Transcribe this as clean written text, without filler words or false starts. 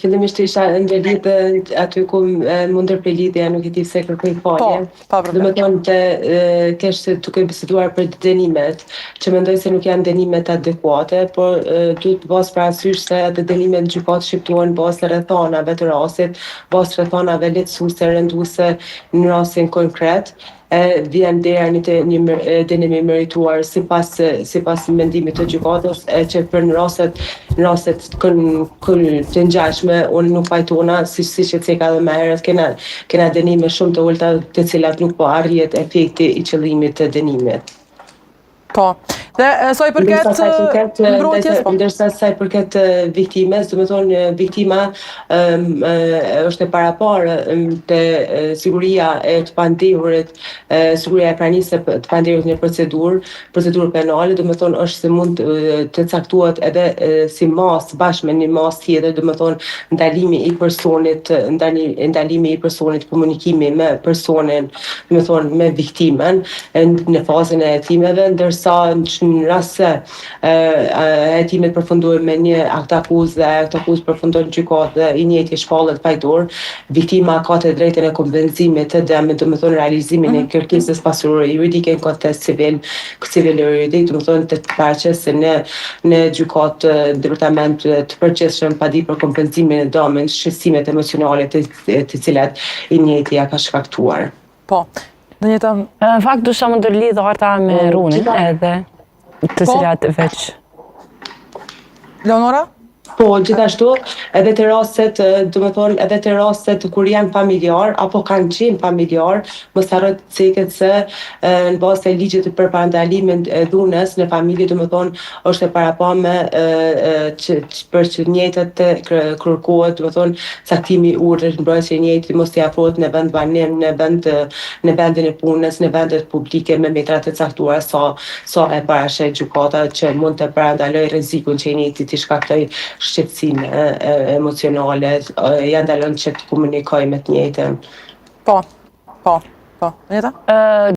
Fillimisht isha ndërlidhë aty ku m'u ndërpre lidhja, nuk e di pse kërkoj Po, falje. pa Do problem. me thonë të kesh duke biseduar për dënimet, që mendoj se nuk janë dënimet adekuate, por duhet të pas parasysh se edhe dënimet në gjykatë shqiptohen në bazë të rrethanave të rastit, bazë të rrethanave lehtësuese, rënduese në rastin konkret, e vjen deri në të një dënim i merituar sipas sipas mendimit të gjykatës, e që për në rastet në rastet kon, kon, të ngjashme unë nuk pajtona, si siç e ceka edhe më herët, kena kena dënime shumë të ulta të cilat nuk po arrihet efekti i qëllimit të dënimit. Po. Dhe e, sa i përket Ndërsa sa i përket e, mbrojtjes, po. ndërsa sa i përket e, viktimës, do të thonë e, viktima ëm, e, është e paraparë ëm, te e, siguria e të pandehurit, e, siguria e pranisë së të pandehurit në procedurë, procedurë penale, do të thonë është se mund të, të caktohet edhe e, si masë bashkë me një masë tjetër, do të thonë ndalimi i personit, ndali, ndalimi i personit, komunikimi me personin, do të thonë me viktimën e, në fazën e hetimeve, ndërsa në në rast se e, e, hetimet përfundojnë me një aktakuzë dhe aktakuzë përfundon në gjykatë dhe i njëjti shpallet fajtor, viktima ka të drejtën e kompensimit të dëmit, do të thonë realizimin e kërkesës pasurore juridike në kontekst civil, civil e juridik, do të thonë të paraqesë në në gjykatë departament të përgjithshëm padi për kompensimin e dëmit, shqetësimet emocionale të, të cilat i njëjti ja ka shkaktuar. Po. Në një të Në fakt dusha më ndërlidh Arta me Po, Runin gjitha- edhe të Po. cilat veç Leonora? Po, gjithashtu, edhe të rastet, do të thonë, edhe të rastet kur janë familjar, apo kanë qenë familjar, mos harroj të ceket se e, në bazë të ligjit për parandalimin e dhunës në familje, do të thonë, është e parapame e, e, që, që për që njëjtët të kër- kërkohet, do të thonë, caktimi i urdhrit mbrojtës që njëjti mos t'i afrohet në vend banim, në vend në vendin e punës, në vendet publike me metra të caktuara sa sa e parasheh gjykata që mund të parandalojë rrezikun që i njëjti t'i shkaktoj shqetësime e, e, emocionale, e, ja ndalon që të komunikoj me të njëjtën. Po. Po. Po. Njëta? Ë,